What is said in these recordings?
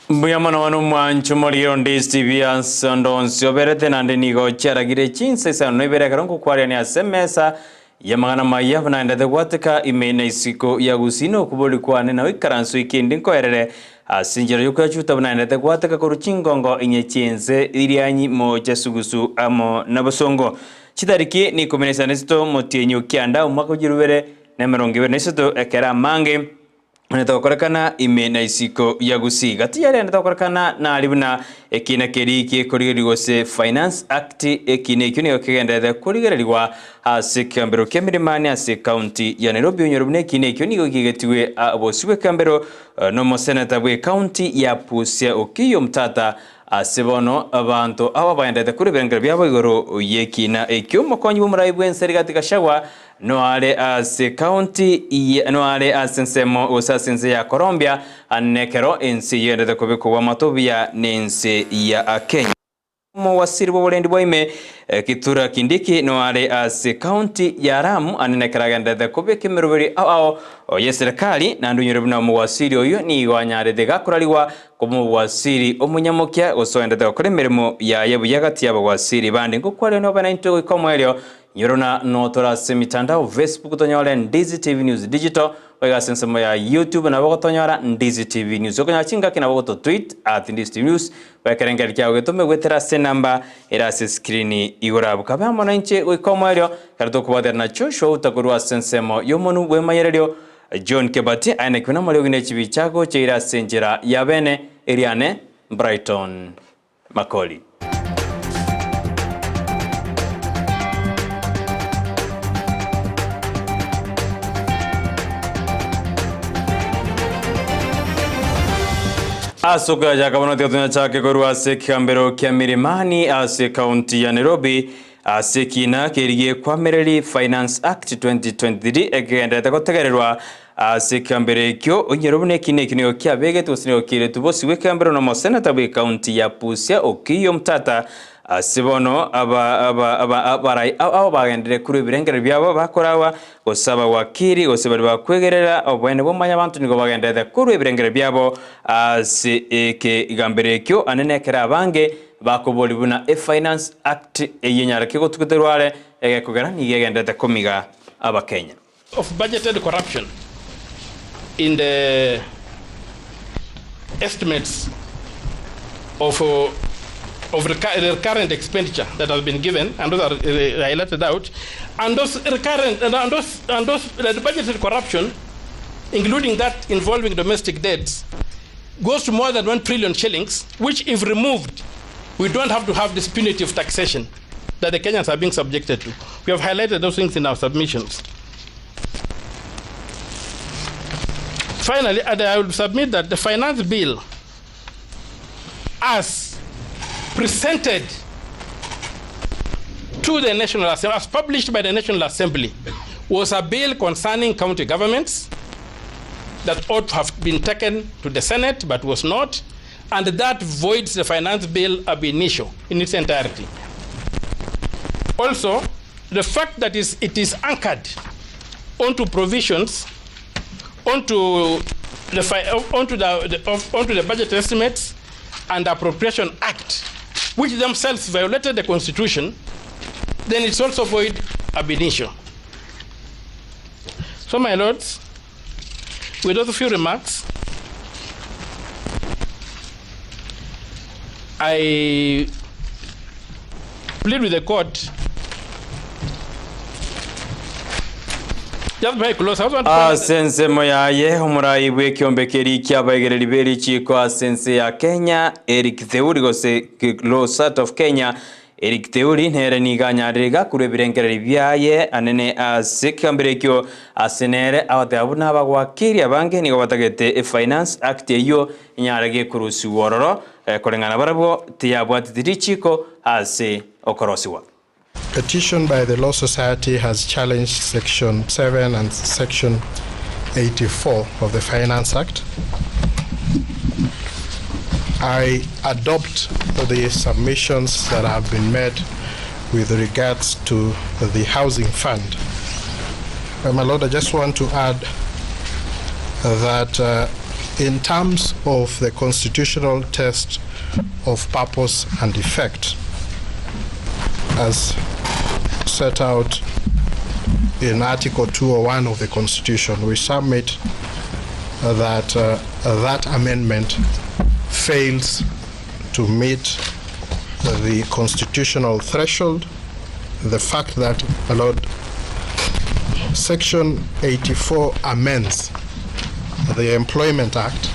Mbuya mono bono omwancho morigere onde TV ase onde onsi oberete naende nigo chiaragire chinsa isano na ibere ekero ngokwariania ase emesa y'amang'ana maya buna endete gwateka ime na isiko ya Gusii na okobori kwane na oikaranse oike inde nkoerere ase enchera y'okoyachuta buna endete gwateka korwa chingongo inye chi'ense Irianyi mocha sugusu amo na bosongo. Chitariki ni ikomi na isano na isato omotienyi o kianda omwaka o chirubere na emerongo ebere na isato ekero amange Onye togokorekana ime na isiko ya Gusii, gati yaria ende togokorekana nari buna ekina keria gekorigererigwa gose Finance Act, ekina ekio nigo kegendererete korigererigwa ase ekegambero kia Milimani ase ecounty ya Nairobi onyore buna ekina ekio nigo gigetigwe bosio bw'ekegambero nomoseneta bw'ecounty ya Busia Okiya Omtata Ase bono abanto aba baenderete korwa ebirengererio biabo igoro y'ekiina ekio, omokonyi bw'omorai bw'ense Rigathi Gachagua noare ase county ya noare ase ensemo gose ase ense ya Colombia nekero ense eyio egenderete kobekwa amato buya n'ense ya Kenya. Omowasiri bw'oborendi bwa ime Kithure Kindiki noare ase county ya Lamu ande nekero agenderete kobeka emeroberi ao ao y'eserekari naende onyore buna omowasiri oyio nigo anyarete gakorarigwa Komobwasiri omonyamokia, gose oendete gokora emeremo yaye buya gati y'abagwasiri bande, ngokwaria nobe naintwe goika omoerio. Nyorona notore ase emitandao, Facebook tonyore Ndizi TV News Digital, boigo ase ensemo ya YouTube nabo ogotonyora Ndizi TV News. Okonyora chingaki nabo ogoto tweet at Ndizi TV News, bwekerengererio kiago getome goetera ase enamba ere ase escreen igoro abwo. Kabe amo nainche goika omoerio, ekero tokobwaterana na Joshua Outa korwa ase ensemo y'omonwe bw'emayererio John Kebati aenekwe namariogi ne chibicha agocha ire ase enchera ya bene eriane Brighton Makori. Ase okoyachaka bono tiga tonyachake korwa ase ekegambero kia Milimani ase ekaunti ya Nairobi Ase ekiina kerigie Kwamereri Finance Act 2023 ekegendererete gotegererwa ase ekegambero ekio, onyore buna ekiina ekio nigo kiabegetwe gose nigo kiaretwe bosio bw'ekegambero n'omoseneta bw'ecounty ya Busia Okiya Omtata. Ase bono aba aba aba abarai ao bagenderere korwa ebirengererio biabo bakoragwa gose abawakiri gose baria bakwegerera oboene bw'omonyabanto nigo bagendererete korwa ebirengererio biabo ase ekegambero ekio ande nekero abange Bakoboria buna e Finance Act eyio enyare ki gotuguterwa are egekogera nigo egenderete komiga abakenya. Of budgeted corruption in the estimates of of recurrent expenditure that has been given and those are highlighted out and those recurrent and those and those the budgeted corruption including that involving domestic debts goes to more than 1 trillion shillings, which if removed, we don't have to have this punitive taxation that the Kenyans are being subjected to. We have highlighted those things in our submissions. Finally, I will submit that the finance bill as presented to the National Assembly, as published by the National Assembly, was a bill concerning county governments that ought to have been taken to the Senate but was not, and that voids the finance bill ab initio in its entirety. Also, the fact that is, it is anchored onto provisions, onto the, onto the, the, onto the budget estimates and Appropriation Act, which themselves violated the Constitution, then it's also void ab initio. So, my lords, with those few remarks, I plead with the court Just very close. I want to Ase ensemo yaye, omorai bw'ekiombe keria ki'abaigereri be richiiko ase ense ya Kenya, Eric Theuri gose Law Society of Kenya, Eric Theuri nere nigo anyarire iga korwa ebirengererio biaye anene ase ekegambero ekio ase nere agoteba buna abagwakeri abange nigo batagete eFinance Act eyio enyare gekorusigwa ororo koreng'ana barabwo tiyabwateti richiiko ase okorosigwa. Petition by the Law Society has challenged section 7 and section 84 of the Finance Act. I adopt the submissions that have been made with regards to the housing fund. My Lord, I just want to add that in terms of the constitutional test of purpose and effect, as set out in Article 201 of the Constitution, we submit that that amendment fails to meet the constitutional threshold. The fact that, my Lord, Section 84 amends the Employment Act,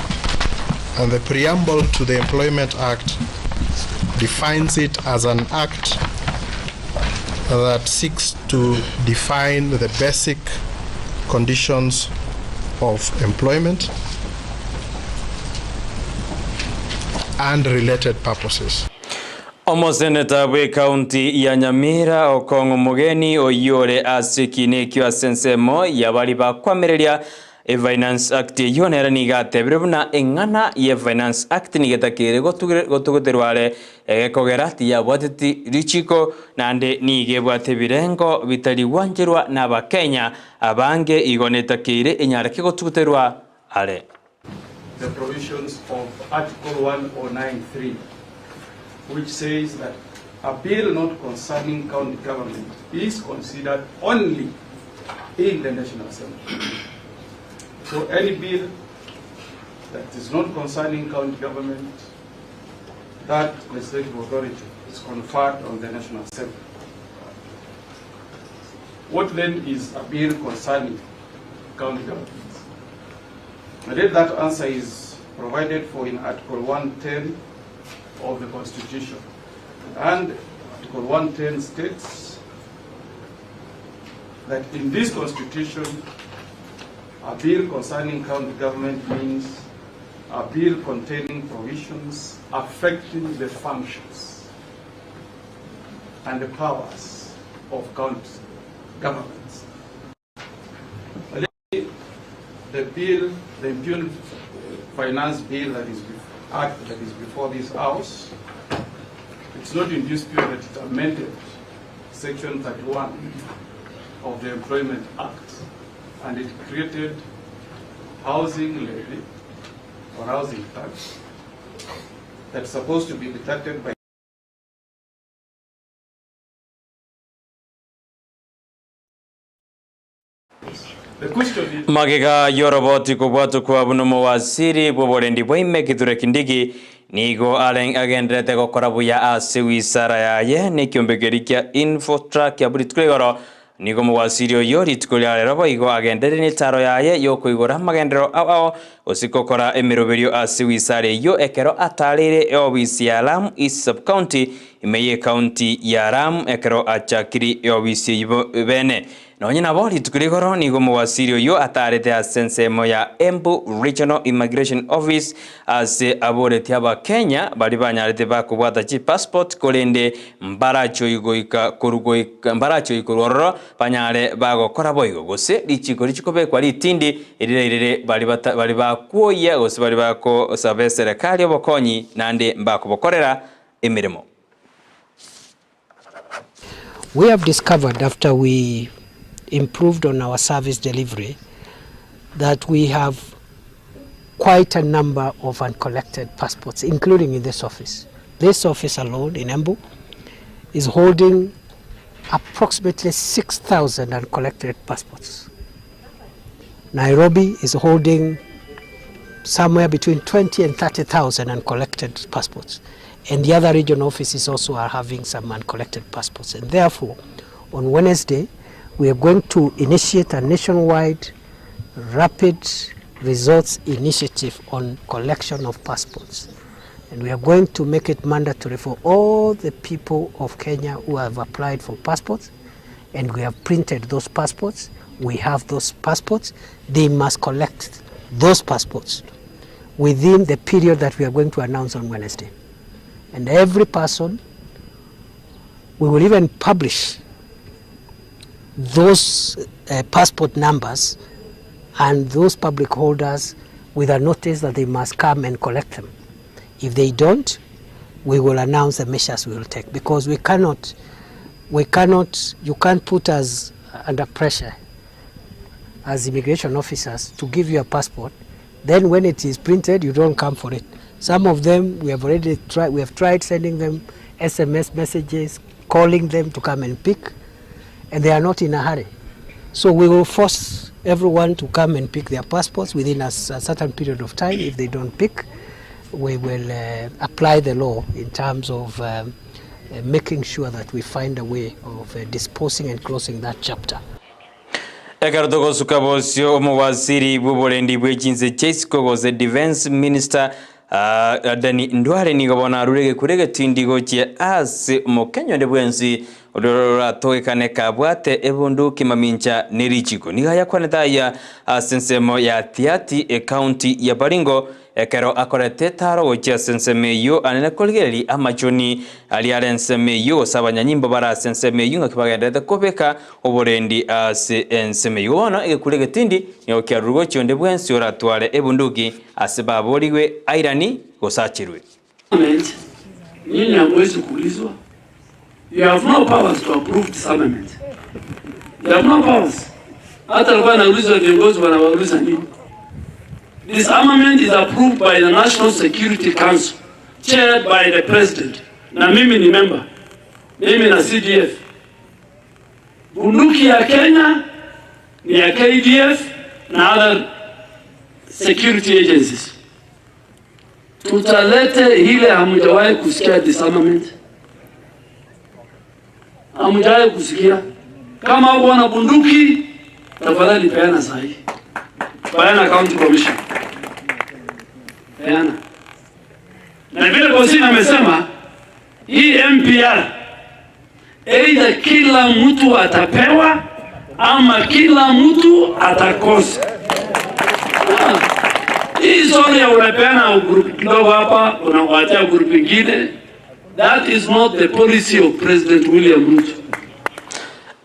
and the preamble to the Employment Act defines it as an act that seeks to define the basic conditions of employment and related purposes. Omoseneta bw'ecounty ya Nyamira Okong'o Omogeni oyio ore ase ekiina ekio ase ensemo y'abaria bakwamireria E-Finance Act eyio nere nigo atebire buna eng'ana y'e-Finance Act nigo etakeire gotuguterwa are egekogera tiyabwateti richiko naende nigo ebwate ebirengo bitari gwancherwa n'Abakenya abange igo netakeire enyareke gotuguterwa are. The provisions of Article 109.3 which says that a bill not concerning county government is considered only in the National Assembly. So any bill that is not concerning county government, that legislative authority is conferred on the National Assembly. What then is a bill concerning county governments? And then that answer is provided for in Article 110 of the Constitution. And Article 110 states that in this Constitution, a bill concerning county government means a bill containing provisions affecting the functions and the powers of county governments. The bill, the impugned finance bill that is act that is before this house, it's not in dispute that it amended Section 31 of the Employment Act, and it created housing levy or housing tax that's supposed to be deducted by Magega y'oroboti kobwatokwa buna omowaziri bw'oborendi bwa ime Kithure Kindiki nigo agendererete gokora buya ase wisara yaye na ekiombe keria kia Infotrak kia rituko igoro. Nigo omowaziri oyio rituko ria rero boigo agenderire netaro yaye yokoigora amagenderero ao ao gose gokora emeroberio ase wisara eyio ekero atareire eobisi ya Lamu East Sub-County ime y'ecounty ya Lamu ekero achakiri eobisi eyio bene. Nonye nabo, rituko rigoro nigo omowasiri oyio ataarete ase ensemo ya Embu Regional Immigration Office ase aboretie Abakenya baria banyarete bakobwata chipassport korende mbarachoi goika mbarachoi korwa ororo banyare bagokora boigo gose richiko richikobekwa ritindi erirairere baria baria bakwoyia gose baria bakosaba eserekari obokonyi naende mbakobokorera emeremo. We have discovered after we improved on our service delivery that we have quite a number of uncollected passports, including in this office. This office alone in Embu is holding approximately 6,000 uncollected passports. Nairobi is holding somewhere between 20 and 30,000 uncollected passports. And the other region offices also are having some uncollected passports. And therefore, on Wednesday, we are going to initiate a nationwide rapid results initiative on collection of passports. And we are going to make it mandatory for all the people of Kenya who have applied for passports, and we have printed those passports, we have those passports, they must collect those passports within the period that we are going to announce on Wednesday. And every person, we will even publish those passport numbers and those public holders with a notice that they must come and collect them. If they don't, we will announce the measures we will take, because we cannot, you can't put us under pressure. as immigration officers to give you a passport, then when it is printed you don't come for it. Some of them we have already tried, we have tried sending them SMS messages, calling them to come and pick, and they are not in a hurry. So we will force everyone to come and pick their passports within a, a certain period of time. If they don't pick, we will uh, apply the law in terms of um, uh, making sure that we find a way of uh, disposing and closing that chapter. Ekero togosuka bosio omowaziri bw'oborendi bwe chinse chia isiko gose Defence Minister Aden Duale nigo bono arure egekuro egetindi gochia ase omokenya onde bwensi oria oratogekane kabwate ebunduki mamincha ne richiko. Nigo ayakwanete aya ase ensemo ya Tiaty ecounty ya Baringo Ekero akorete etaaro gochia ase ensemo eyio, anene korigereria amachoni aria are ensemo eyio, gose abanyanyimbo bare ase ensemo eyio, ng'aki bagendererete kobeka oborendi ase ensemo eyio. Bono egekuro egetindi nigo kiarurwe gochia onde bwensi oratware ebunduki ase baborigwe airani gose acherwe. Disarmament, nyinyi hamwezi kuulizwa. You have no powers to approve disarmament. You have no powers. Hata alikuwa anaulizwa viongozi wanawauliza nini? Disarmament is approved by the National Security Council chaired by the president. Na mimi ni member. Mimi na CDF. Bunduki ya Kenya ni ya KDF na other security agencies. Tutalete ile hamjawahi kusikia disarmament, hamjawahi kusikia. Kama uko na bunduki, tafadhali peana sahi, peana county commission, peana. Na vile Bosini amesema hii MPR either kila mtu atapewa ama kila mtu atakosa. Hii story ya unapeana group kidogo hapa unawaachia group ingine, that is not the policy of President William Ruto.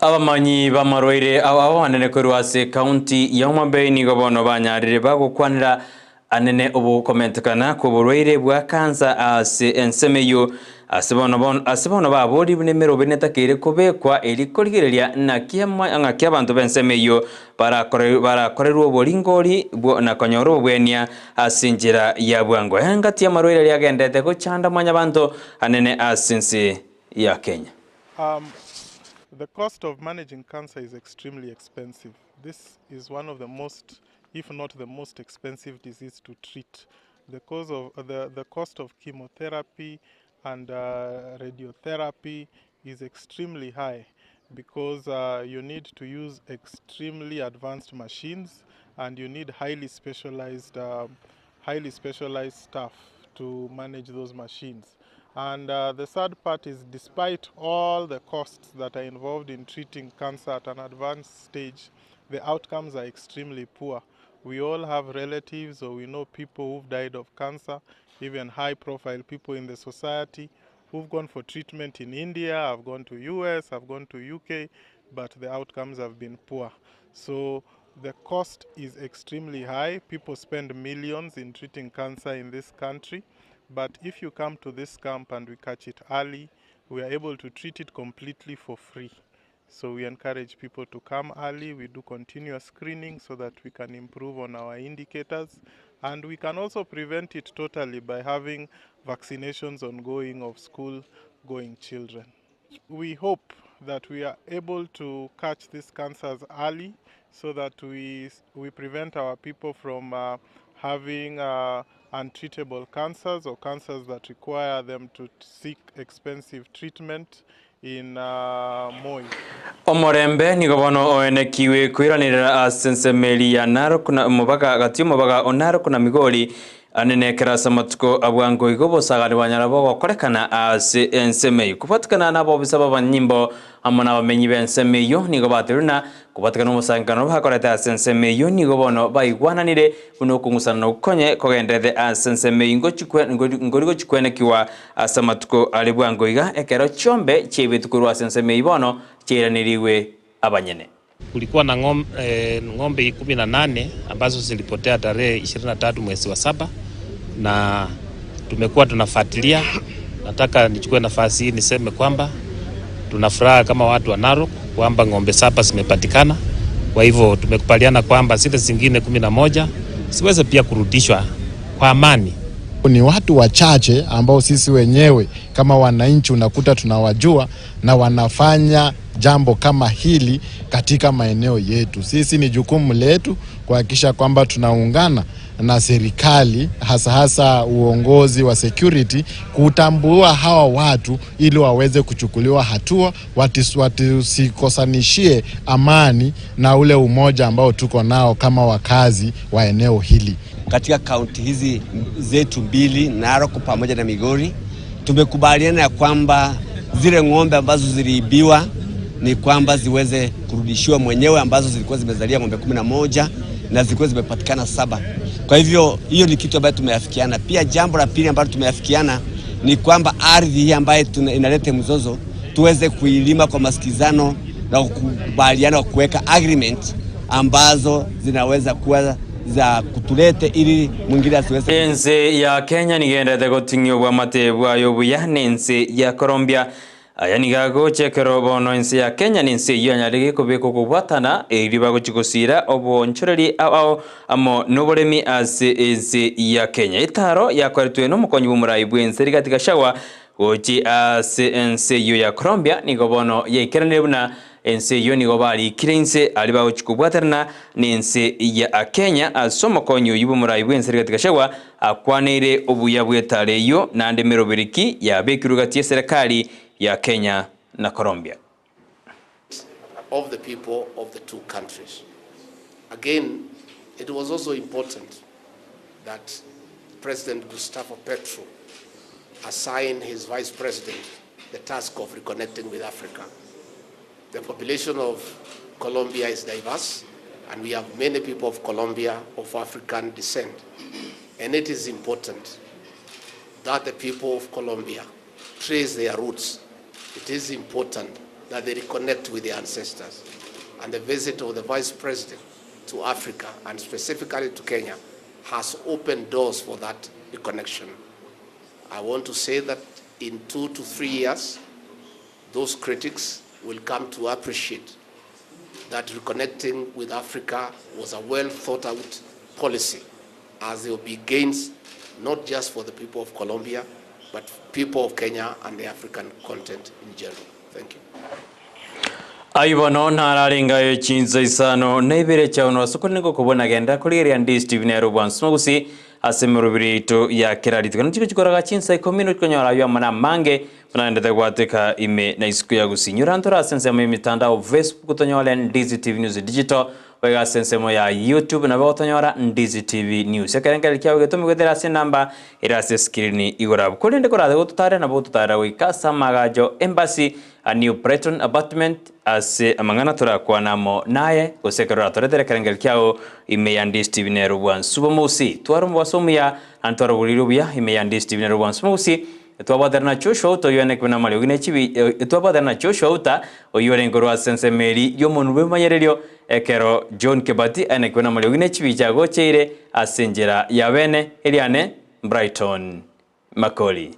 Abamanyi b'amarwaire ao abanene korwa ase ekaunti ya Homa Bay nigo bono banyarire bagokwanera anene obokomentekana kw'oborwaire bwa kansa ase ensemo eyio. Ase bono bono ase bono baborire buna emeroberio netakeire kobekwa erio korigereria naki ama ng'aki abanto b'ensemo eyio barakore barakorerwe oboringori bwo na konyora obobwenia ase enchera ya bwango. Engati y'amarwaire aria agenderete gochanda mwanyabanto anene ase ense ya Kenya. Um, the cost of managing cancer is extremely expensive. This is one of the most, if not the most expensive disease to treat. The, cause of, the, the cost of chemotherapy and uh, radiotherapy is extremely high because uh, you need to use extremely advanced machines and you need highly specialized, um, highly specialized staff to manage those machines. And uh, the sad part is, despite all the costs that are involved in treating cancer at an advanced stage, the outcomes are extremely poor. We all have relatives or we know people who've died of cancer, even high profile people in the society who've gone for treatment in India, have gone to US, have gone to UK, but the outcomes have been poor. So the cost is extremely high. People spend millions in treating cancer in this country. But if you come to this camp and we catch it early, we are able to treat it completely for free. So we encourage people to come early. We do continuous screening so that we can improve on our indicators. And we can also prevent it totally by having vaccinations ongoing of school-going children. We hope that we are able to catch these cancers early so that we, we prevent our people from uh, having uh, untreatable cancers or cancers that require them to seek expensive treatment in uh, Moi. Omorembe nigo bono oenekiwe koiranerera ase ensemeri ya Narok na omobaga gati y'omobaga o Narok na Migori anene ekero ase amatuko abwango igo obosagani bwanyara bogokorekana ase ensemo eyio. Kobwatikana na abobisa b'abanyimbo amo nabamenyi b'ensemo eyio nigo batebirie buna kobwatikana omosangererekano bakorete ase ensemo eyio nigo bono baigwananire buna okong'usana na okonye kogenderete ase ensemo eyio ngochikwe ngori gochikwenekigwa ase amatuko are bwango iga ekero chiombe chiaibetwe korwa ase ensemo eyio bono chiairanirigwe abanyene. Kulikuwa na ng'ombe, ng'ombe 18 ambazo zilipotea tarehe 23 mwezi wa saba na tumekuwa tunafuatilia. Nataka nichukue nafasi hii niseme kwamba tuna furaha kama watu wa Narok kwamba ng'ombe saba zimepatikana. Kwa hivyo tumekubaliana kwamba zile zingine 11 ziweze pia kurudishwa kwa amani. Ni watu wachache ambao sisi wenyewe kama wananchi unakuta tunawajua na wanafanya jambo kama hili katika maeneo yetu. Sisi ni jukumu letu kuhakikisha kwamba tunaungana na serikali hasa hasa uongozi wa security kutambua hawa watu ili waweze kuchukuliwa hatua, wasikosanishie amani na ule umoja ambao tuko nao kama wakazi wa eneo hili. Katika kaunti hizi zetu mbili, Narok pamoja na Migori, tumekubaliana ya kwamba zile ng'ombe ambazo ziliibiwa ni kwamba ziweze kurudishiwa mwenyewe, ambazo zilikuwa zimezalia ng'ombe 11 na zilikuwa zimepatikana 7. Kwa hivyo hiyo ni kitu ambayo tumeafikiana. Pia jambo la pili ambalo tumeafikiana ni kwamba ardhi hii ambayo inaleta mzozo tuweze kuilima kwa masikizano na kukubaliana kuweka agreement ambazo zinaweza kuwa za kutulete ili mwingine asiweze. Ense ya Kenya nigendete goting'ia obwamate bwayo obuya na ense ya Colombia. Aya nigo agochekera bono ense ya Kenya na ense eyio yanyarire kobeka okobwatana erio bagochia gosira obonchoreri ao ao amo noboremi ase ense ya Kenya. Etaro yakoretwe nomokonyi bw'omorai bw'ense Rigathi Gachagua gochia ase ense eyio ya Colombia nigo bono yaikeranire buna Ense eyio nigo barikire inse aria bagochia kobwaterana nense ya Kenya ase omokonyi oyio bw'omorai bw'ense Rigathi Gachagua akwaneire obuya bw'etara eyio naende emeroberi ki yabekirwe gati y'eserekari ya Kenya na Colombia. of the people of the two countries. Again, it was also important that President Gustavo Petro assigned his vice president the task of reconnecting with Africa. The population of Colombia is diverse, and we have many people of Colombia of African descent. And it is important that the people of Colombia trace their roots. It is important that they reconnect with their ancestors. And the visit of the vice president to Africa, and specifically to Kenya, has opened doors for that reconnection. I want to say that in 2 to 3 years, those critics will come to appreciate that reconnecting with Africa was a well thought out policy, as there will be gains not just for the people of Colombia, but people of Kenya and the African continent in general. Thank you. Ayio bono nararengayo chinsa isano na ibere chiaono ase okore nigo okobona genda korigereria Ndisi TV nero obwansu mogusi ase emeroberi yaito ya kera rituko. Nigo chikoraga chinsa ikomi nochi konyora ayio amo namange buna naendete gwateka ime na isiko ya gusii. Inyora ntore ase ensemo y'emitandao Facebook tonyore Ndisi TV News Digital Boigo ase ensemo ya YouTube nabo gotonyora Ndizi TV News. Ekerengererio kiabo getome goetera ase enamba ere ase escreen igoro abwo. Korende korate gototaarera nabo gototaarera goika ase amagacho Embassy a New Brighton Apartment ase amang'ana torakwane amo naye gose ekero oratoretere ekerengererio kiao ime ya Ndizi TV nero bwansu bomosi. Tware omobaso omuya naende tware oboriri obuya ime ya Ndizi TV nero bwansu bomosi. Twabwatana na Joshua Uta oyio one buna amariogi ne chibi Twabwatana na Joshua Uta oyio orenge korwa ase ensemo eri y'omonwa bw'ebimanyererio, ekero John Kebati aenekigwe namariogi ne chibicha agocheire ase enchera ya bene, eriane Brighton Makori.